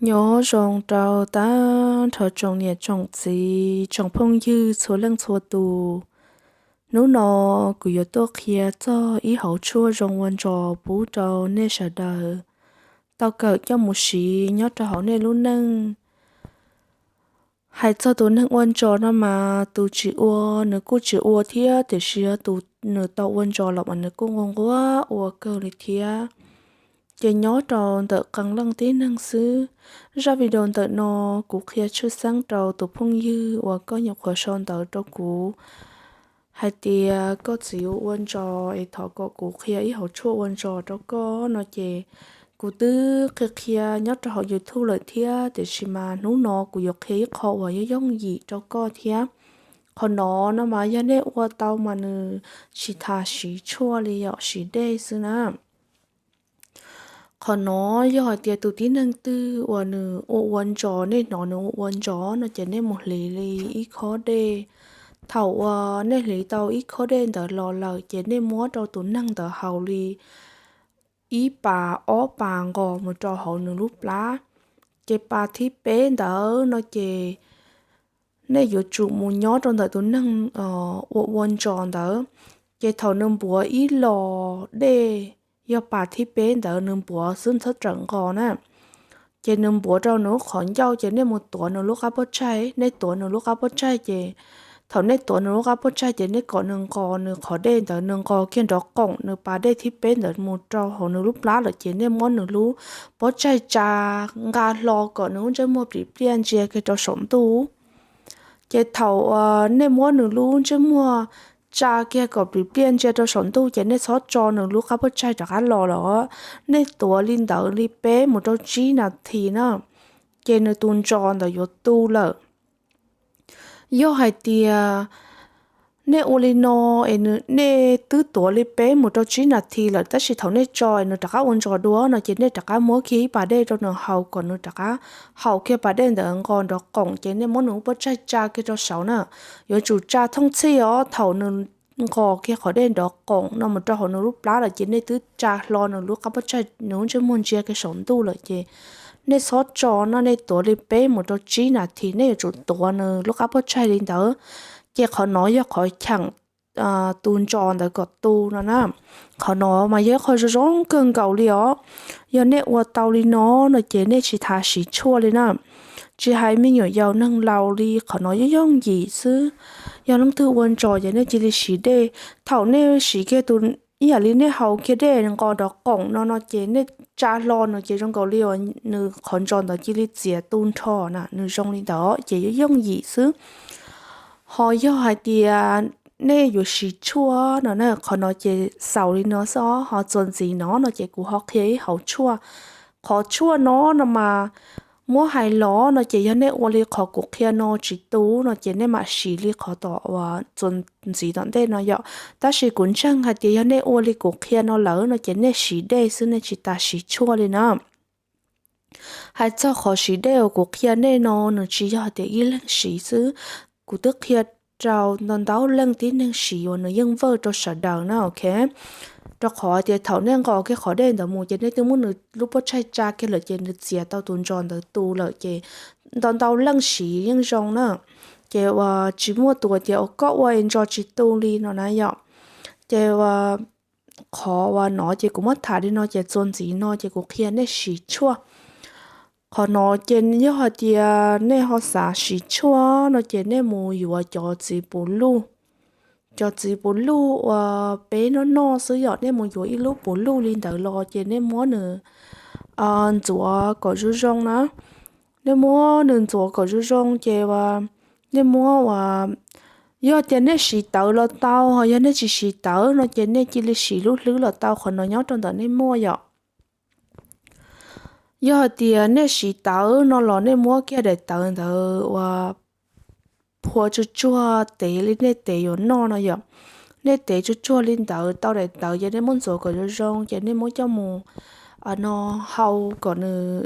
Nyob zoo rau tag nrho tsoom niam tsoom txiv tsoom phooj ywg txhua leej txhua tus. Hnub no kuv yuav tuaj qhia txog ib hauv tshuaj zoo ua ntsos pub rau nej sawv daws tau kawm coj mus siv nyob rau hauv nej lub neej. Hais txog tus neeg ua ntsos no mas tus tsis ua nws kuj tsis ua thiab, tiam sis tus nws tau ua ntsos los mas nws kuj nquag nquag ua kawg li thiab. Ces nyob rau ntawm qee leej tib neeg xwb. Zaj video ntawm no kuv qhia tshwj xeeb rau tus phooj ywg uas koj nyuam qhuav sau ntawv rau kuv hais tias koj txiv ua ntsos es thov kom kuv qhia ib hauv tshuaj ua ntsos rau koj no ces kuv twb qhia qhia nyob rau hauv YouTube lawm thiab, tiam sis mas hnub no kuv yuav qhia ib qho uas yooj yooj yim rau koj thiab. Qhov no no mas yog nej ua tau mas nws tsis tas siv tshuaj li, yog siv dej xwb na. Qhov no yog hais tias tus tib neeg twg uas nws ua ua ntsos, nej hnov nws ua ua ntsos no ces nej mus hliv li ib khob dej. Thaum uas nej hliv tau ib khob dej ntawd los lawm ces nej muab rau tus neeg ntawd haus li ib pas ob pas nqos mus rau hauv nws lub plab. Ces pas thib peb ntawd no ces nej yuav tsum mus nyob rau ntawm tus neeg ua ua ntsos ntawd. Ces thaum nws npuav ib los dej, yog pas thib peb ntawd nws npuav xwb, txhob rawm nqos na. Ces nws npuav rau nws lub qhov ncauj ces nej mus tuav nws lub qab pob tsaig. Nej tuav nws lub qab pob tsaig ces thaum nej tuav nws lub qab pob tsaig ces nej kom nws nqos nws qhov dej ntawd, nws nqos kiag nrov qoom, nws pas dej thib peb ntawd mus rau hauv nws lub plab lawm ces nej muab nws lub pob tsaig tsa nqa hlo kom nws lub ntsej muag plim pliaj ntsia kiag rau saum ntuj. Ces thaum nej muab nws lub ntsej muag tsa kiag kom plim pliaj ntsia rau saum ntuj ces nej txhob tso nws lub qab pob tsaig rov qab los lawm. Nej tuav li ntawd li peb mus rau tsib nas this na, ces nws tus ntsos ntawd yuav tu lawm. Yog hais tias nej ua li no es nej twb tuav li peb mus rau tsib nas this lawm tab sis thaum nej tso es nws rov qab ua ntsos dua no ces nej rov qab muab kiag ib pas dej rau nws haus kom nws rov qab haus kiag pas dej ntawd nqos nrov qoom ces nej muab nws lub pob tsaig tsa kiag rau saud na. Yuav tsum tsa thooj txhij os, thaum nws nqos kiag qhov dej nrov qoom no mus rau hauv nws lub plab lawm ces nej twb tsa hlo nws lub qab pob tsaig, nws lub ntsej muag ntsia kiag saum ntuj lawm ces nej txhob tso no, nej tuav li peb mus rau tsib nas this, nej yuav tsum tuav nws lub qab pob tsaig li ntawd. Ces qhov no yog qhov cheem tus ntsos ntawd kom tu no na. Qhov no mas yog ib qho zoo zoo kawg nkaus li os. Yog nej ua tau li no no ces nej tsis tas siv tshuaj li na. Tsis hais me nyuam yaus neeg laus li, qhov no yooj yooj yim xwb. Yog leej twg ua ntsos ces nej cia li siv dej. Thaum nej siv kiag tus, ib yam li nej haus kiag dej nqos nrov qoom no no ces nej tsa hlo nws ces zoo nkaus li uas nws qhov ntsos ntawd cia li txias tu nrho na, nws zoo li ntawd ces yooj yooj yim xwb. Ho yog hais tias nej yuav siv tshuaj no na, qhov no ces xaus li no xwb os. Ho txuas ntxiv no no ces kuv ho qhia ib hauv tshuaj. Qhov tshuaj no no mas muab hais los no ces yog nej ua li qhov kuv qhia no tsis tu no ces nej mam siv li qhov tom uas txuas ntxiv tom ntej no yom. Tab sis kuv ntseeg hais tias yog nej ua li kuv qhia no lawm no ces nej siv dej xwb, nej tsis tas siv tshuaj li na. Hais txog qhov siv dej uas kuv qhia nej no nws tsis yog hais tias ib leeg siv xwb, kuv twb qhia rau ntau ntau leej tib neeg siv uas nws yeej vawj rau sawv daws na, ok. Rau qhov tias thaum nej nqos kiag qhov dej ntawd mus ces nej twb muab nws lub pob tsaig tsa kiag lawm ces nws txias tau tus ntsos ntawd tu lawm ces ntau ntau leej siv yeej zoo na. Ces uas tsis muaj tus tias uas koj ua es ntsos tsis tu li no na yom. Ces uas qhov uas no ces kuv muab tham li no ces txuas ntxiv no ces kuv qhia nej siv tshuaj. Qhov no ces yog hais tias nej ho xav siv tshuaj no ces nej mus yuav cov txiv puv luj. Cov txiv puv luj uas peb noj noj xwb yom, nej mus yuav ib lub puv luj li ntawd los ces nej muab nws ntxuav kom zoo zoo na. Nej muab nws ntxuav kom zoo zoo ces uas nej muab uas, yog tias nej siv tawv los tau, ho yog nej tsis siv tawv no ces nej cia li siv lub hlwb los tau, qhov no nyob rau ntawm nej muaj yom. Yog hais tias nej siv tawv no los nej muab kiag daim tawv ntawd uas phua tsuag tsuag tev li nej tev yuav noj no yom. Nej tev tsuag tsuag li ntawd tau daim tawv ces nej muab ntxuav kom zoo zoo ces nej muab coj mus no hau kom nws,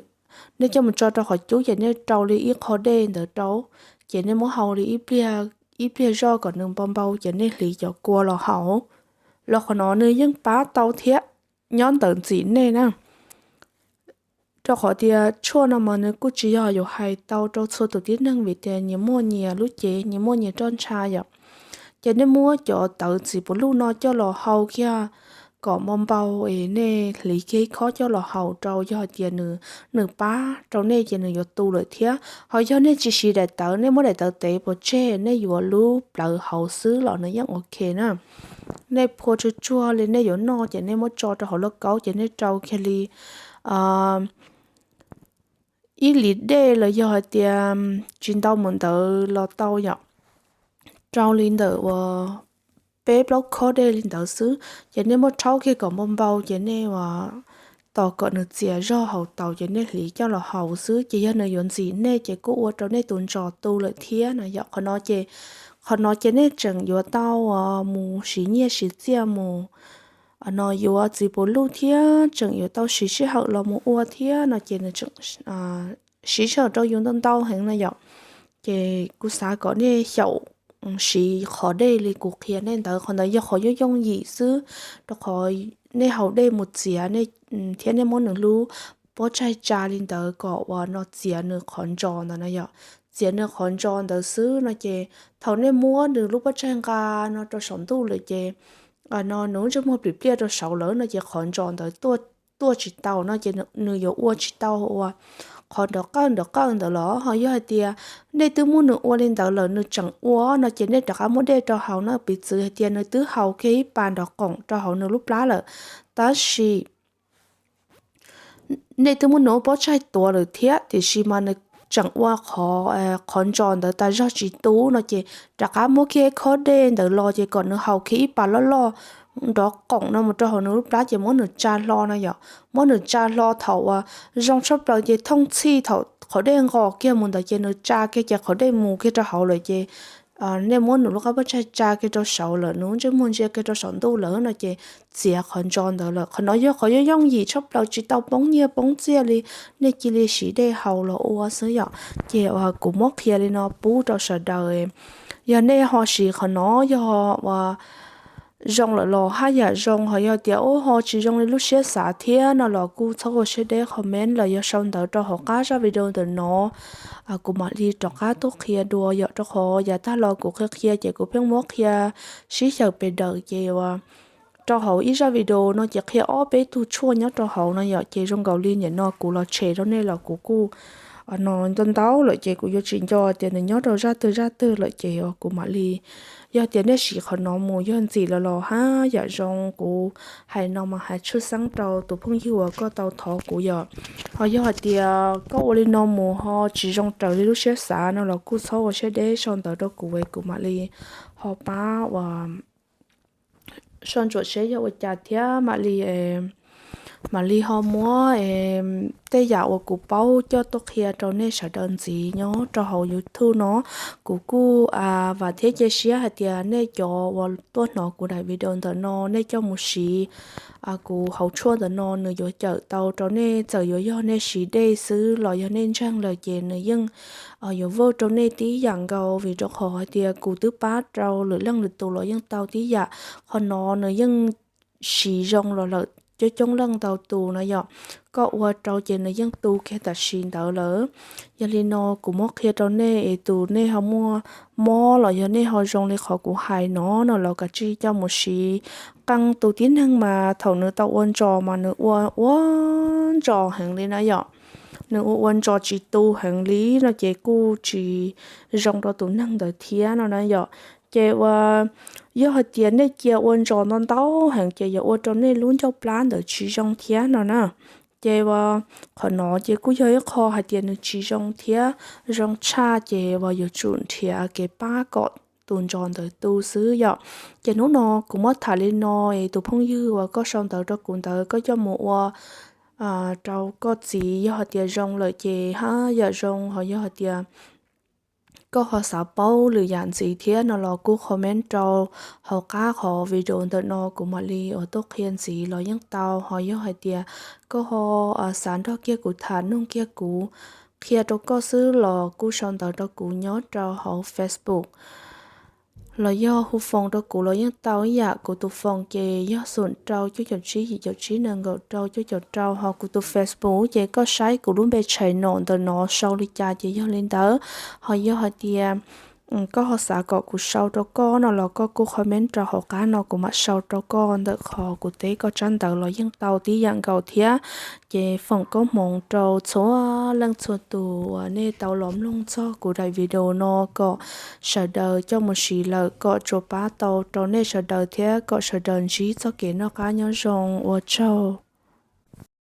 nej coj mus tso rau qhov cub ces nej rau li ib qho dej ntawd rau, ces nej muab hau li ib pliag, ib pliag zoj kom nws npau npau ces nej hliv cov kua los haus. Los qhov no nws yeej pab tau thiab nyob ntawm ntxim nej na. Rau qhov tias tshuaj no mas nws kuj tsis yog yuav hais tau rau txhua tus tib neeg vim tias nyias muaj nyias lub cev, nyias muaj nyias roj ntsha yom. Ces nej muab cov tawv txiv puv luj no coj los hau kiag kom npau npau es nej hliv kiag ib khob coj los haus rau, yog hais tias nws pab rau nej ces nws yuav tu lawm thiab. Ho yog nej tsis siv daim tawv, nej muab daim tawv tev pov tseg, nej yuav lub plawv hauv xwb los nws yeej ok na. Nej phua tsuag tsuag li nej yuav noj ces nej muab tso rau hauv lauj kaub ces nej rau kiag li ib lis dej los yog hais tias tsis ntau mus ntawd los tau yom. Rau li ntawm uas peb plaub khob dej li ntawd xwb ces nej muab rhaub kiag kom npau npau ces nej ua tos kom nws txias zog hauv taus ces nej hliv coj los haus xwb. Ces yog nws yuav ntxim nej ces kuj ua rau nej tus ntsos tu lawm thiab no yom. Qhov no ces, qhov no ces nej tseem yuav tau mus siv nyiaj siv txiaj mus no yuav txiv puv luj thiab tseem yuav tau siv sij hawm los mus ua thiab no ces nws tseem siv sij hawm rau yus ntau ntau heev na yom. Ces kuv xav kom nej xyaum siv qhov dej li kuv qhia nej ntawd, qhov ntawd yog qhov yooj yooj yim xwb, rau qhov nej haus dej mus txiav thiab nej muab nws lub pob tsaig tsa li ntawd kom uas no txiav nws qhov ntsos ntawd na yom. Txiav nws qhov ntsos ntawd xwb no ces thaum nej muab nws lub pob tsaig nqa no rau saum ntuj lawm ces no nws lub ntsej muag plim pliaj rau saud lawm no ces qhov ntsos ntawd tuaj tsis tau no ces nws yuav ua tsis tau ua qhov nrov qawj nrov qawj ntawd los ho yog hais tias nej twb muab nws ua li ntawd lawm nws tseem ua no ces nej rov qab muab dej rau haus na. Piv txwv hais tias nws twb haus kiag ib pas nrov qoom rau hauv nws lub plab lawm, tab sis nej twb muab nws ua pob tsaig tuav lawm thiab tiam sis mas nws tseem ua qhov ntsos ntawd tas zog tsis tu no ces rov qab muab kiag khob dej ntawd los ces kom nws haus kiag ib pas loj loj nrov qoom no mus rau hauv nws lub plab ces muab nws tsa hlo no yom. Muab nws tsa hlo thaum uas zoo tshaj plaws ces thooj txhij thaum qhov dej nqos kiag mus ntawd ces nws tsa kiag ces qhov dej mus kiag rau hauv lawm ces nej muab nws lub qab pob tsaig tsa kiag rau saud lawm, nws lub ntsej muag ntsia kiag rau saum ntuj lawm no ces txiav qhov ntsos ntawd lawm. Qhov no yog qhov yooj yooj yim tshaj plaws tsis tau poob nyiaj poob txiaj li, nej cia li siv dej haus los ua xwb yom. Ces kuv muab qhia li no pub rau sawv daws, yog nej ho siv qhov no yog ua zoo lawm los haj yam zoo, ho yog tias ub ho tsis zoo li lub siab xav thiab no los kuj txhob ua siab deb comment los yog sau ntawv rau hauv qab zaj video ntawm no, kuv mam li rov qab tuaj qhia dua yom. Rau qhov yav tag los kuv qhia qhia ces kuv pheej muab qhia sib xyaw pes daws ces ua rau hauv ib zaj video no ces qhia ob peb tug tshuaj nyob rau hauv no yom. Ces zoo nkaus li nim no kuv los tshem rau nej los kuv kuj no ntau ntau lawm ces kuv yuav tsis nco tias nws nyob rau zaj twg zaj twg lawm ces kuv mam li, yog tias nej siv qhov no mus yog ntxim lawm los haj yam zoo. Kuv hais no mas hais tshwj xeeb rau tus phooj ywg uas koj tau thov kuv yom. Ho yog hais tias koj ua li no mus ho tsis zoo raws li lub siab xav no los kuj txhob ua siab deb, sau ntawv rau kuv es kuv mam li ho pab ua soj ntsuam seb yog ua cas thiab mam li mam li ho muab tej yam uas kuv paub coj tuaj qhia rau nej sawv daws ntxiv nyob rau hauv YouTube no. Kuv kuj vam thiab cia siab hais tias nej cov uas tuaj hnov kuv daim video ntawm no nej coj mus siv kuv hauv tshuaj ntawm no nws yuav cawm tau rau nej, txawm yuav yog nej siv dej xwb los yog nej ntseeg lawm ces nws yeej yuav vaj rau nej tib yam nkaus, vim rau qhov hais tias kuv twb pab rau lwm leej lwm tus los yeej tau tib yam. Qhov no nws yeej siv zoo los lawm coob coob leej ntau tus no yom. Koj ua rau ces nws yeej tu kiag tam sim ntawd lawm. Yog li no kuv muab qhia rau nej es tus nej ho muaj mob los yog nej ho zoo li qhov kuv hais no no los kav tsij coj mus siv. Qee tus tib neeg mas thaum nws tau ua ntsos mas nws ua ua ntsos heev li na yom. Nws ua ua ntsos tsis tu heev li no ces kuj tsis zoo rau tus neeg ntawd thiab no na yom. Ces ua yog hais tias nej cia ua ntsos ntau ntau heev ces yuav ua rau nej lub ncauj plab ntawd tsis zoo thiab no na. Ces ua qhov no ces kuj yog ib qho hais tias nws tsis zoo thiab zoo tshaj ces ua yuav tsum nrhiav kev pab kom tus ntsos ntawd tu xwb yom. Ces hnub no kuv muab tham li no es tus phooj ywg uas koj sau ntawv rau kuv ntawd koj coj mus ua rau koj txiv, yog hais tias zoo lawm ces haj yam zoo, ho yog hais tias koj ho xav paub lwm yam ntxiv thiab no los kuj comment rau hauv qab qhov video ntawm no kuv mam li ua tuaj qhia ntxiv los yeej tau. Ho yog hais tias koj ho xav nrog kiag kuv tham, nug kiag kuv, qhia rau koj xwb los kuj sau ntawv rau kuv nyob rau hauv Facebook los yog hu foos rau kuv los yeej tau ib yam. Kuv tus foos ces yog xoom rau cuaj caum tsib yim caum tsib nees nkaum rau cuaj caum rau, ho kuv tus Facebook ces koj saib kuv lub npe channel ntawm no sau li cas ces yog li ntawd. Ho yog hais tias koj ho xav kom kuv sau rau koj no los koj kuj comment rau hauv qab no kuv mam sau rau koj ntawm qhov kuv teb koj tsab ntawv los yeej tau tib yam nkaus thiab. Ces foom koob hmoov rau txhua leej txhua tus uas nej tau los mloog txog kuv daim video no kom sawv daws coj mus siv lawm kom tsuas pab tau rau nej sawv daws thiab kom sawv daws ntsib txoj kev noj qab nyob zoo, ua tsaug.